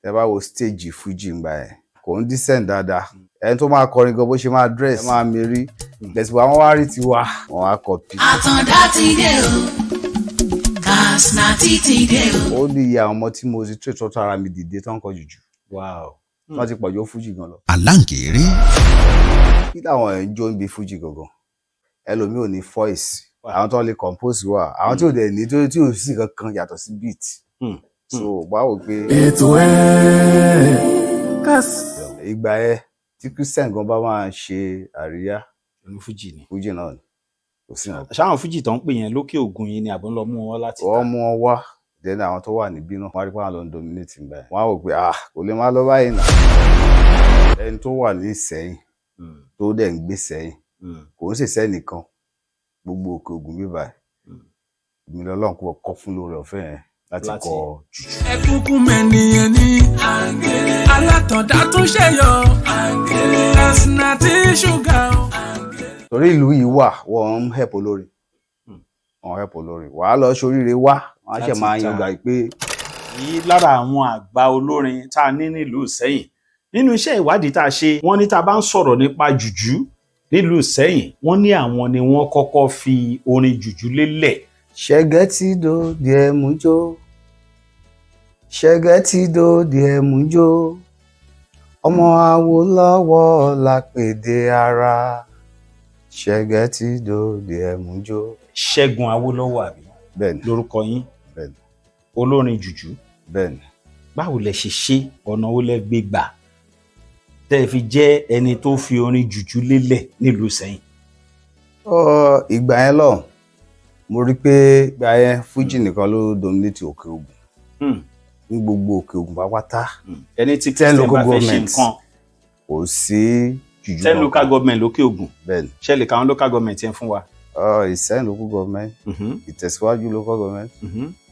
Tẹ bá wo stage Fuji ńgbà yẹn, kò ń decent dáadáa. Ẹni tó máa kọrin gan, bó ṣe máa dress, ẹ máa mérí lẹ́sìn. Àwọn wá rí tiwa, wọn á copy. Àtàndá ti dé o, Kasnati ti dé o. Ó ní iye àwọn ọmọ tí mo ti tó tọ́tọ́ ara mi dìde tó ń kọ jùjù. Wọ́n ti pọ̀ jù Fuji gan lọ. Aláǹkéré. Kí làwọn ẹ̀ ń jó níbi Fuji gangan? Ẹlòmíì ò ní voice. Àwọn tó lè compose wà, àwọn tí ò dẹ̀ ní, tó tí ò sí kankan yàtọ̀ sí beat. So báwo pé Ètò ẹ̀ kás. Ìgbà yẹn, tí Christian gan bá máa ṣe àríyá, Pẹ̀lú Fuji ni? Fuji náà ni, kò sí nǹkan. Ṣáwọn Fuji tó ń pè yẹn lókè Ògùn yìí ni, àbọ̀ ń lọ mú wọn láti Wọ́n mú wọn wá. Then àwọn tó wà níbí náà, wọ́n á rí pé àwọn lọ ń dominate ìgbà yẹn. Wọ́n á wò pé, ah, kò lè má lọ báyìí náà. Ẹni tó wà ní Ìsẹ́yìn tó dẹ̀ ń gbé Sẹ́yìn, kò ń ṣèṣẹ́ nìkan, gbogbo Òkè Ògùn bíbà ẹ̀, èmi lọ́lọ́run kò kọ́ fún lóore ọ̀fẹ́ yẹn láti kọ jùjú. Ẹkúnkún mẹ́niyẹn ní alátọ̀dá tún ṣẹ̀yọ Kasnati ṣúgà o. Torí ìlú yìí wà, wọ́n ń help olórin. Wọ́n help olórin, wàá lọ sóríire wá, wọ́n á ṣe Láti máa ta. yan gà pé Yìí lára àwọn àgbà olórin tá a ní nílùú Ìsẹ́yìn. Nínú iṣẹ́ ìwádìí tá a ṣe, wọ́n ní tá a bá ń sọ̀rọ̀ nípa jùjú nílùú Ìsẹ́yìn, wọ́n ní àwọn ni wọ́n kọ́kọ́ fi orin jùjú lélẹ̀. Ṣẹ̀gẹ́ tí dòde ẹ̀ mú jó, ṣẹ̀gẹ́ tí dòde ẹ̀ mú jó, ọmọ Awólọ́wọ̀ lápèdè ara, ṣẹ̀gẹ́ tí dòde ẹ̀ mú jó. Ṣẹ́gun Awólọ́wọ̀, àbí? Bẹ́ẹ̀ni. Lórúkọ yín? Bẹ́ẹ̀ni. Olórin jùjú? Bẹ́ẹ̀ni. Báwo lẹ ṣe ṣe? Ọ̀nà wo lẹ gbé gbà tẹ́ ẹ fi jẹ́ ẹni tó fi orin jùjú lélẹ̀ nílùú Ìsẹ́yìn? Ọ, ìgbà yẹn lọ, mo rí pé ìgbà yẹn, Fújì nìkan ló dominate Òkè Ògùn, ní gbogbo Òkè Ògùn pátápátá. Ẹni tí 10 Christian local bá fẹ́ ṣe government. nǹkan. Kò sí jùjú. 10 local government lókè Ògùn? Bẹ́ẹ̀ni. Ṣe lè ka àwọn local government yẹn fún wa? Ìsẹ́yìn local government, Ìtẹ̀síwájú local government,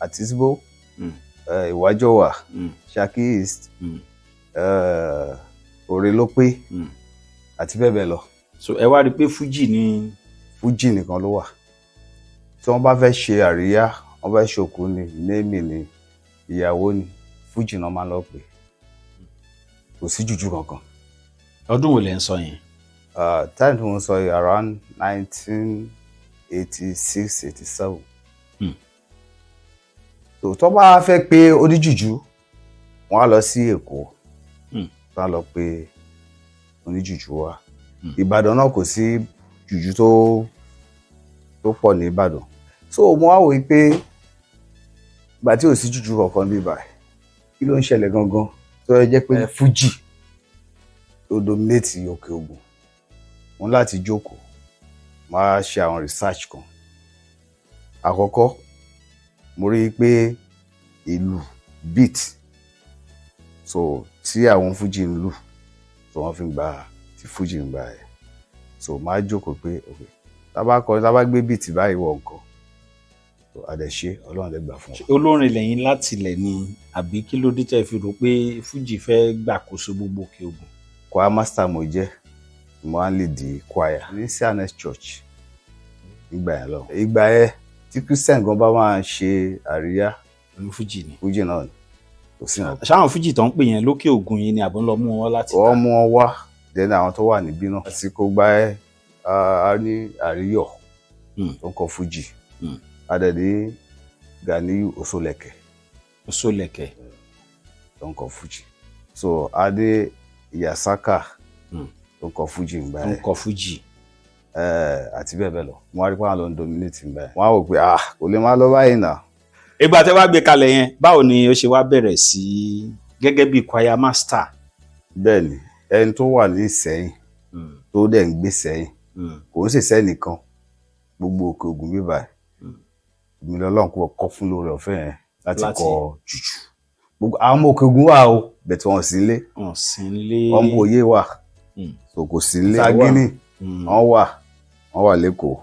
Àtisbo, Ìwájọwà, Ṣakí East, Òrèlópé, àti bẹ́ẹ̀ bẹ́ẹ̀ lọ. So ẹ wá rí i pé Fuji ni. Fújì nìkan ló wà. Tí wọ́n bá fẹ́ ṣe àríyá, wọ́n fẹ́ ṣòkú ni, némì ni, ìyàwó ni, Fújì náà máa ń lọ pè. Kò sí jùjú kankan. Ọdún wo lẹ ń sọ yẹn? Time tí mo sọ yìí, around 1986, 87. So tó bá fẹ́ pé oníjùjú, wọ́n á lọ sí Èkó. Wọ́n á lọ pé oníjùjú wá. Ìbàdàn náà, kò sí jùjú tó pọ̀ ní Ìbàdàn. So mo wá wòó pé ìgbà tí ò sí jùjú kankan bí báyìí, kí ló ń ṣẹlẹ̀ gangan tó yẹ jẹ́ pé Fújì tó dominate Òkè Ògùn? Mo ní láti jókòó, máa ṣe àwọn research kan. Àkọ́kọ́, mo rí i pé ìlù beat, so tí àwọn Fújì ń lù, so wọ́n fi ń gba tí Fújì ń gba ẹ̀. So máa jókòó pé, ok, tá a bá kọrin, tá a bá gbé beat báyìí wọ nǹkan, so a dẹ̀ ṣe, Ọlọ́run dẹ̀ gbà fún wa. Olórin lẹ́yìn láti ilẹ̀ ni, àbí kí ló dé tẹ́ fi rò pé Fuji fẹ́ gbàkóso gbogbo Òkè Ògùn? Choir master mo jẹ́, mo wá ń lead the choir ní C&S Church nígbà yẹn lọ. Ìgbà yẹn, tí Christian gan bá máa ṣe àríyá, Pẹ̀lú Fuji ni? Fújì náà ni, kò sí nǹkan. Ṣáwọn Fuji tó ń pè yẹn lókè Ògùn yìí ni, àbọ̀ ń lọ mú wọn láti Wọ́n mú wọn wá. Then àwọn tó wà níbí náà, àsìkò gba ẹ, a ní Àríyọ̀ tó ń kọ Fújì. A dẹ̀ ní Ganiyu Osoleke. Osoleke. Tó ń kọ Fújì. So a dé Ìyàsákà tó ń kọ Fújì ń gbà Tó ń yẹn. kọ Fújì. Àti bẹ́ẹ̀ bẹ́ẹ̀ lọ. Wọ́n á rí pé àwọn ló ń dominate ń gbà yẹn. Wọ́n á wò pé, ah, kò lè má lọ báyìí náà. Ìgbà tẹ́ wá gbé kalẹ̀ yẹn, báwo ni ó ṣe wá bẹ̀rẹ̀ sí gẹ́gẹ́ bí choir master? Bẹ́ẹ̀ ni, ẹni tó wà ní Ìsẹ́yìn tó dẹ̀ ń gbé Sẹ́yìn, kò ń ṣèṣẹ́ nìkan, gbogbo Òkè Ògùn bíbà ẹ̀, èmi lọ́lọ́run kò kọ́ fún lóore ọ̀fẹ́ yẹn láti kọ jùjù. Gbogbo àwọn ọmọ Òkè Ògùn wà o, bẹ̀tẹ̀ wọn sí ilé. Wọn sí nílé. Ọmọ òye wà, so kò sí ilé. Sagini, wọ́n wà lẹ́kọ̀ọ́.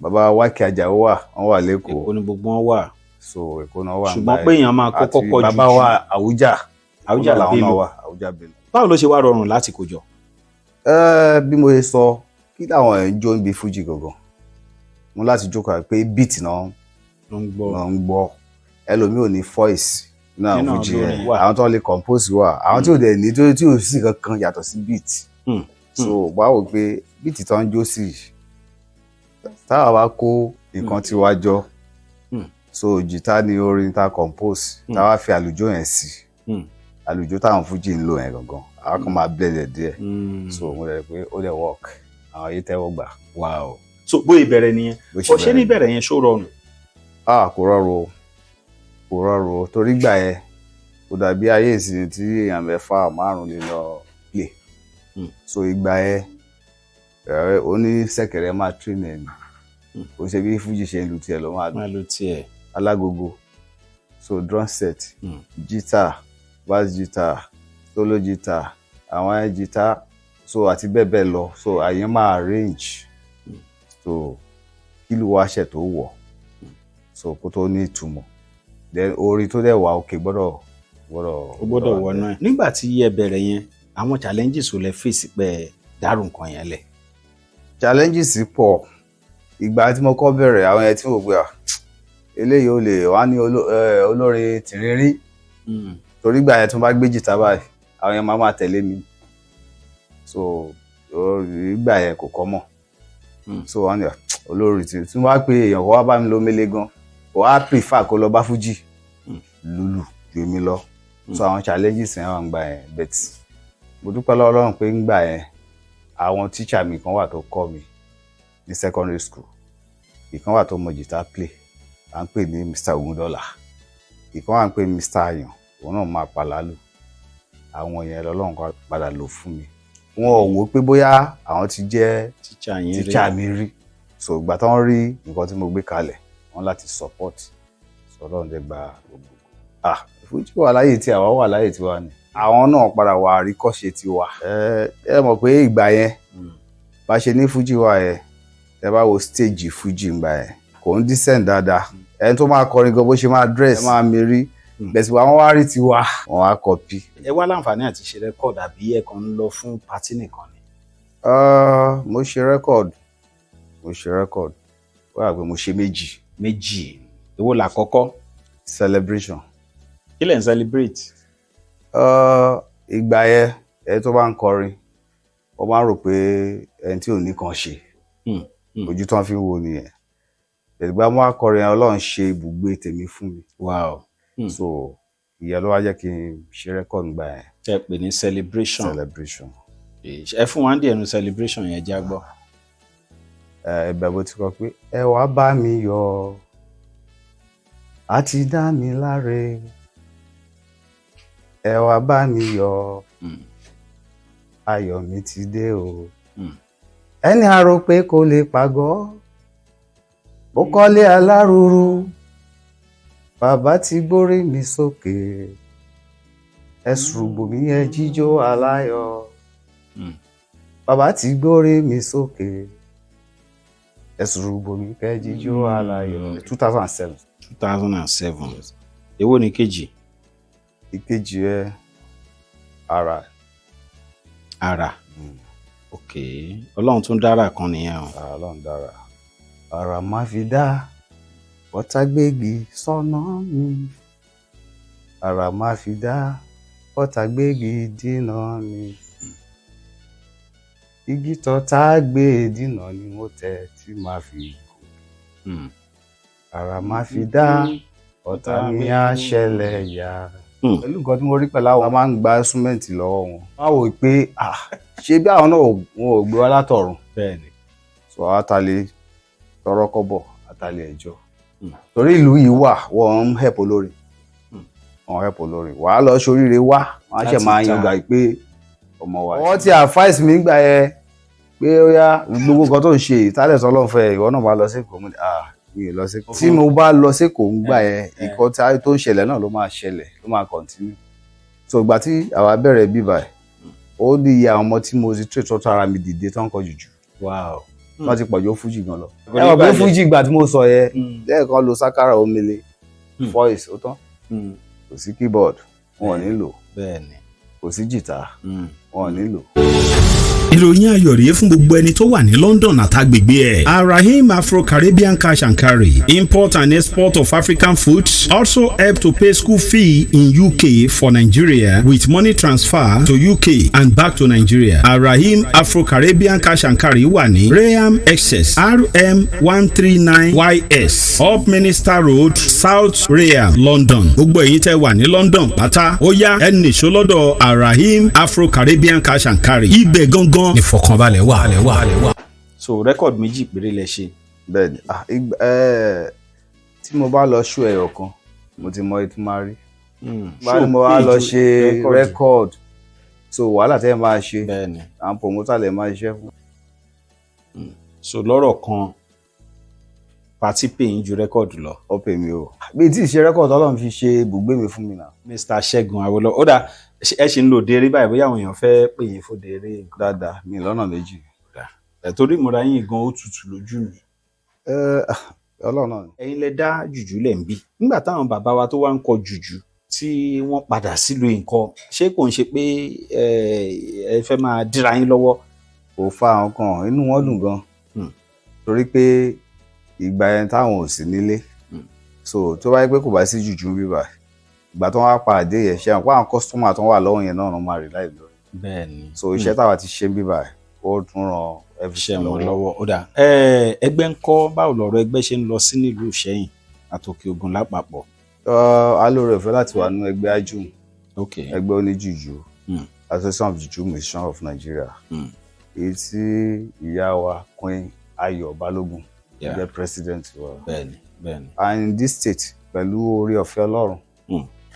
Bàbá Wákì Àjàó wà, wọ́n wà lẹ́kọ̀ọ́. Èkó ni gbogbo wọn wà. So Èkó náà wà. Ṣùgbọ́n pé èèyàn máa kọ́kọ́ kọ Àti bàbá jùjú. wa Àwùjá. Àwùjá làwọn náà Bello. wà, Àwùjá Bello. Báwo ló ṣe wá rọrùn láti kó jọ? Ẹ bí mo ṣe sọ, kí làwọn ẹ̀ ń jó níbi Fújì gangan? Mo láti jókòó pé beat náà Ló ń gbọ́. náà ń gbọ́. Ẹlòmíì ò ní voice. Náà Nínú fújì olórin yẹn wà. Àwọn tó lè compose wà, àwọn tí ò dẹ̀ ní tó tí ò sí kankan yàtọ̀ sí beat. So báwo pé beat tó ń jó sí, táwa bá kó nǹkan tiwa jọ, so jìtá ni orin tá compose, táwa fi àlùjọ yẹn sí, àlùjọ táwọn fújì ń lò yẹn gangan, àwọn kan máa blend ẹ̀ díẹ̀. So mo rẹ̀ pé ó dẹ̀ work, àwọn yìí tẹ́wọ́ gbà. Wow, so bóyá ìbẹ̀rẹ̀ nìyẹn. Bó ṣe Ó ṣe ní bẹ̀rẹ̀. Ìbẹ̀rẹ̀ yẹn, ṣó rọrùn? Ah, kò rọrùn o, kò rọrùn o, torí gbà yẹn kò dàbí ayé ìsìn tí èèyàn mẹ́fà márùn lè lọ play. So ìgbà yẹn, ẹ oní ṣẹ̀kẹ̀rẹ̀ máa train ẹ̀ ní kò ṣe bí fújì ṣe ń lu tiẹ̀ ló máa Máa lo tiẹ̀. Alágogo, so drum set, guitar, bass guitar, solo guitar, àwọn air guitar, so àti bẹ́ẹ̀ bẹ́ẹ̀ lọ. So àyẹn máa arrange, so kí ló wá ṣẹ̀ tó wọ̀, so kó tó ní ìtumọ̀, then orin tó dẹ̀ wà òkè gbọ́dọ̀ Ó gbọ́dọ̀ wọnú ẹ̀. Nígbà tí ẹ bẹ̀rẹ̀ yẹn, àwọn challenges wo lẹ face pé dárò nǹkan yẹn lẹ̀? Challenges pọ̀. Ìgbà tí mo kọ́ bẹ̀rẹ̀, àwọn yẹn tí mo gbé à eléyìí ò lè wá ní olórin tìrírí, torí ìgbà yẹn tí mo bá gbé jìtá báyìí, àwọn yẹn máa máa tẹ̀lé mi. So ìgbà yẹn kò kọ́ mọ̀. So wọ́n ní, "Ah, olórin tí wọ́n bá pe èèyàn kó wá bá mi lo mele gan, kó wá prefer kó lọ bá fújì lùlù ju èmi lọ." So àwọn challenges yẹn wà ń gbà yẹn, but mo dúpẹ́ lọ́wọ́ Ọlọ́run pé ń gbà yẹn, àwọn teacher mi kan wà tó kọ́ mi ní secondary school. Ìkan wà tó mọ jìtá play, à ń pè ní Mr Ogundola. Ìkan wà ń pè ní Mr Ayan, òun náà máa pàlálù. Àwọn yẹn lọ́lọ́run kan padà lò fún mi. Wọn ò wò pé bóyá àwọn ti jẹ́ Tíṣà yín rí. Tíṣà mi rí. So ìgbà tí wọ́n rí nǹkan tí mo gbé kalẹ̀, wọ́n láti support. So Ọlọ́run dẹ̀ gba gbogbo. Ah, fújì wà láyé tí àwa wà láyé tiwa ni, àwọn náà padà wà àríkọ́ṣe tiwa. Ẹ mọ̀ pé ìgbà yẹn, bá ṣe ní fújì wa yẹn, ẹ bá wo stage fújì ńgbà yẹn, kò ń decent dáadáa. Ẹni tó máa kọrin gan, bó ṣe máa dress, ẹ máa mérí. Bẹ̀sì àwọn wá rí tiwa, wọn á copy. Ẹ wá láǹfààní àti ṣe record, àbí ẹ kàn ń lọ fún party nìkan ni? Mo ṣe record, mo ṣe record. Ó yà pé mo ṣe méjì. Méjì. Èwo làkọ́kọ́? Celebration. Kí lẹ̀ ń celebrate? Ìgbà yẹn, ẹni tó bá ń kọrin, wọ́n máa ń rò pé ẹni tí ò ní kan ṣe, ojú tó ń fi ń wo nìyẹn. Ìgbà mo wá kọrin yẹn, Ọlọ́run ṣe ibùgbé tèmi fún mi. So ìyẹn ló wá jẹ́ kí n ṣe record gbà yẹn. Tẹ́ pè ní Celebration. Celebration. Ẹ fún wa ń díẹ̀ nu Celebration yẹn, já gbọ́. Ẹ̀bẹ̀ bó ti kọ pé ẹ wá bá mi yọ̀, àti dá mi láre, ẹ wá bá mi yọ̀, ayọ̀ mi ti dé o. Ẹni a rò pé kò lè pàgọ́, ó kọ́lé alárùrù, bàbá ti gbórí mi sókè, ẹ ṣùgbọ́n mi, ẹ jíjó aláyọ̀. Bàbá ti gbórí mi sókè, ẹ ṣùgbọ́n mi, kẹ́ jíjó aláyọ̀. 2007. 2007. Èwo ni kejì? Ìkejì ẹ, ara. Ara. Ok, Ọlọ́run tún dára kan nìyẹn o. Ara Ọlọ́run dára, ara má fi dá ọ̀tá gbégi sọ́nà mi, ara má fi dá ọ̀tá gbégi dínà mi, igi tọ́ta gbé dínà ni mo tẹ̀ tí màá fi gòkè. Ara má fi dá ọ̀tá mi á ṣẹlẹ̀ yá. Pẹ̀lú nǹkan tí mo rí pẹ̀lú àwọn, a máa ń gba instrument lọ́wọ́ wọn. Wọ́n á wò pé, ah, ṣé bí àwọn náà wọn ò gbé wá látọ̀run. So àtàlẹ́ tọrọ kọ́bọ̀, àtàlẹ́ ẹjọ́. Torí ìlú yìí wà, wọ́n ń help olórin. Wọ́n help olórin. Wàá lọ sóríire wá, wọ́n á ṣẹ̀ Láti máa ta. yan gà pé ọmọ wa. Wọ́n ti advice mi gbà yẹn pé ó yá, gbogbo nǹkan tó ń ṣe yìí, tálẹ̀ sọlọ́fẹ́, ìwọ náà máa lọ sí Èkó. Mo ní, ah, mi ò lọ sí Èkó. Tí mo bá lọ sí Èkó ń gbà yẹn, nǹkan tó ń ṣẹlẹ̀ náà ló máa ṣẹlẹ̀, ló máa continue. So ìgbà tí àwa bẹ̀rẹ̀ bíbà ẹ̀, ó ní iye àwọn ọmọ tí mo ti tó tọ́tọ́ ara mi dìde tó ń kọ jùjù. Wọ́n ti pọ̀ ju fújì gan lọ. Kò Ẹ ní mọ̀ pé bàjẹ́. fújì ìgbà tí mo sọ yẹn, lẹ́ẹ̀kan lo sákàrà, omele, voice, ó tán. Kò sí keyboard, wọn ò ní lò. Kò sí jìtá. Wọn ò nílò. Ìròyìn ayọ̀ rèé fún gbogbo ẹni tó wà ní London àtàgbègbè ẹ̀. Arahim Afro-Caribbean Cash and Carry, import and export of African foods, also help to pay school fee in UK for Nigeria with money transfer to UK and back to Nigeria. Arahim Afro-Caribbean Cash and Carry wà ní Rainham, Essex, RM 139 YS, Upminster Road, South Rainham, London. Gbogbo ẹ̀yin tẹ́ wà ní London pátá, ó yá, ẹ nìṣó lọ́dọ̀ Arahim Afro-Caribbean Cash and Carry. Ibẹ̀ gangan ìfọ̀kànbalẹ̀ wà. So record méjì péré lẹ ṣe? Bẹ́ẹ̀ni. Ah, tí mo bá lọ show ẹyọ kan, mo ti mọ ètò máa rí. Bá ní mo wá lọ ṣe record, so wàhálà tẹ́ ẹ máa ṣe, àwọn promoter lè máa ṣiṣẹ́ fún. So lọ́rọ̀ kan, party pay yín ju record lọ. Ó pè mí o, bí tí ì ṣe record, Ọlọ́run fi ṣe ibùgbé mi fún mi náà. Mr. Ṣẹ́gun Awólọ́wọ̀, ó dà, ẹ ṣì ń lò déré báyìí? Bóyá àwọn èèyàn fẹ́ pè yín fún déré nǹkan. Dáadáa, mi lọ́nà méjì. Ẹ̀ torí ìmúra yín gan, ó tutù lójú mi. Ẹ, Ọlọ́run náà ni. Ẹ̀yin lẹ dá jùjú lẹ̀ ń bí. Nígbà táwọn bàbá wa tó wá ń kọ jùjú tí wọ́n padà sílùú nǹkan, ṣé kò ń ṣe pé ẹ fẹ́ máa díra yín lọ́wọ́? Kò fa àwọn kan, inú wọn dùn gan, torí pé ìgbà yẹn táwọn ò sí nílé, so tó bá yẹ pé kò bá sí jùjú bíbà, ìgbà tó wá pàdé yẹn, ṣe àwọn àwọn customer tó wà lọ́wọ́ yẹn náà máa rí láì lórí. So iṣẹ́ táwa ti ṣe ń bíbà, ó tún ran Iṣẹ́ everything wọn lọ́wọ́. lọ́wọ́. Ó dà, ẹgbẹ́ ń kọ́? Báwo lọ̀rọ̀ ẹgbẹ́ ṣe ń lọ sí nílùú Ìṣẹ́yìn àtòkè Ògùn lápapọ̀? A lóore ọ̀fẹ́ láti wà nínú ẹgbẹ́ AJUM, ẹgbẹ́ oníjùjú, Association of Juju Musicians of Nigeria, èyí tí ìyá wa Queen Ayọ̀ Balógun jẹ́ president wa. bẹ́ẹ̀ni bẹ́ẹ̀ni. And in this state, pẹ̀lú oore ọ̀fẹ́ Ọlọ́run,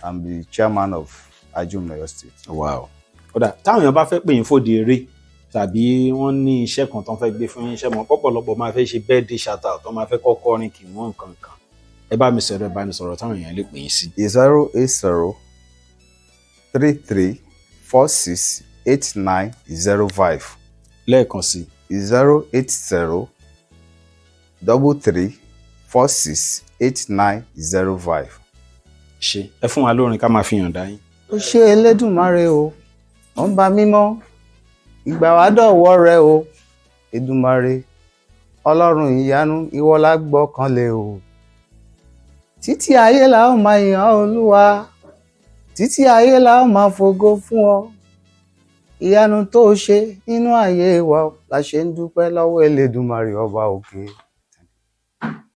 I'm the chairman of AJUM Oyo State. Wow. Ó dà, táwọn èèyàn bá fẹ́ pè yín fòde eré tàbí wọ́n ní iṣẹ́ kan tó ń fẹ́ gbé fún yín, iṣẹ́ mọ́ pọ̀pọ̀lọpọ̀ máa fẹ́ ṣe birthday shout out, tó máa fẹ́ kọ́ kọrin kì wọ́n nǹkan kan, ẹ bá mi sọ̀rọ̀ ìbánisọ̀rọ̀ táwọn èèyàn lè pè yín sí. 08033468905. Lẹ́ẹ̀kan sí. 08033468905. Ṣe ẹ fún wa lórin ká máa fi hàn dá yín. Ó ṣe Elédùmarè o, ọba mímọ́, ìgbà wá dọ̀wọ́ rẹ o, Èdùmarè, Ọlọ́run ìyanu, ìwọ la gbọ́kànlé o. Títí ayé la ó máa yìn ọ́, Olúwa, títí ayé la ó máa fògo fún ọ. Ìyanu tó o ṣe nínú ayé wa la ṣe ń dúpẹ́ lọ́wọ́ Elédùmarè ọba òkè.